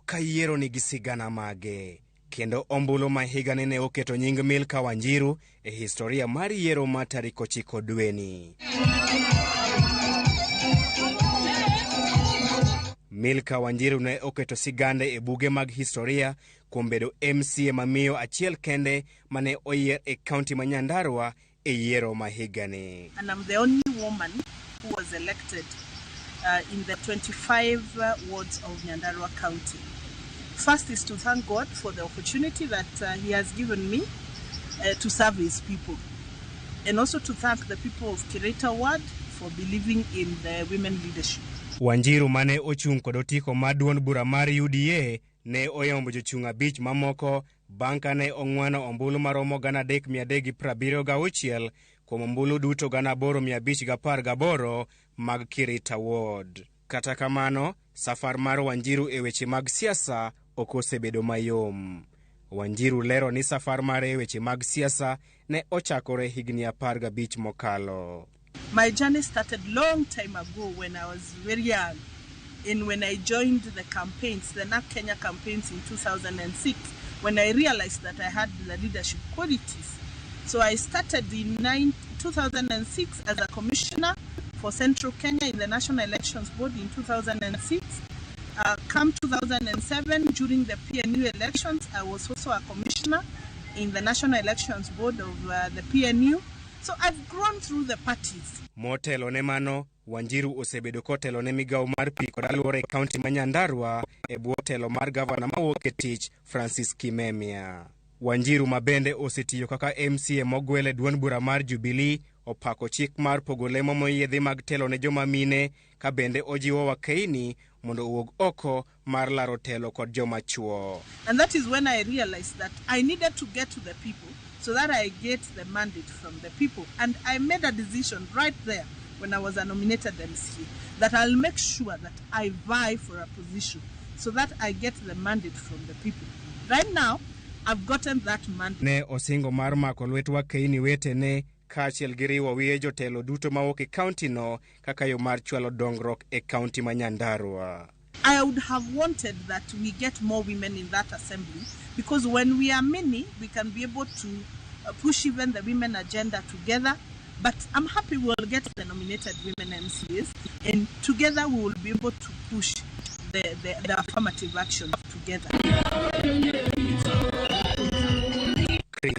ka yiero nigi sigana mage, kendo ombulu ma higani ne oketo nying Milka Wanjiru e historia mar yiero ma tarik 9 dweni. Milka Wanjiru ne oketo sigande e buge mag historia kuom bedo MCA mamiyo achiel kende mane oyier e kaunti ma Nyandarua e yiero ma higani. And I'm the only woman who was elected in the 25 wards of Nyandarua County. First is to thank God for the opportunity that he has given me to serve his people. And also to thank the people of Kirita Ward for believing in the women leadership. Wanjiru mane ochung' kod otiko mar duond bura mar UDA ne oyombo jochung' 5 mamoko bang' kane ong'weno ombulu maromo 3,376 kuom ombulu duto 8,518 mag Kirita Ward. Kata kamano, safar mar Wanjiru e weche mag siasa ok osebedo mayom. Wanjiru lero ni safar mare e weche mag siasa ne ochakore higni 15 mokalo. My journey started long time ago when I was very young, and when I joined the campaigns, the NARC Kenya campaigns in 2006, when I realized that I had the leadership qualities. So I started in 2006 as a commissioner for Central Kenya in the National Elections Board in 2006. Come 2007, during the PNU elections, I was also a commissioner in the National Elections Board of the PNU. So I've grown through the parties. Motelo ne mano, Wanjiru osebedo kotelo ne migawo mar pi kod alwora e kaunti ma Nyandarua e bwo telo mar gavana mawuok e tich Francis Kimemia. Wanjiru ma bende osetiyo kaka MCA mogwel e duond bura mar Jubilee opako chik mar pogo lemo moyiedhi mag telo ne joma mine ka bende ojiwo wakeini mondo owuog oko mar laro telo kod joma chuo. And that is when I realized that I needed to get to the people so that I get the mandate from the people. And I made a decision right there when I was a nominated MCA that I'll make sure that I vie for a position so that I get the mandate from the people. Right now, I've gotten that mandate. Ne osingo mar mako lwet wakeini wetene kaachiel gi riwo wiye jotelo duto mawuok e kaunti no kaka yo mar chwalo dongruok e kaunti ma Nyandarua. I would have wanted that we get more women in that assembly, because when we are many, we can be able to push even the women agenda together. But I'm happy we'll get the nominated women MCAs, and together we will be able to push the affirmative action together. Chris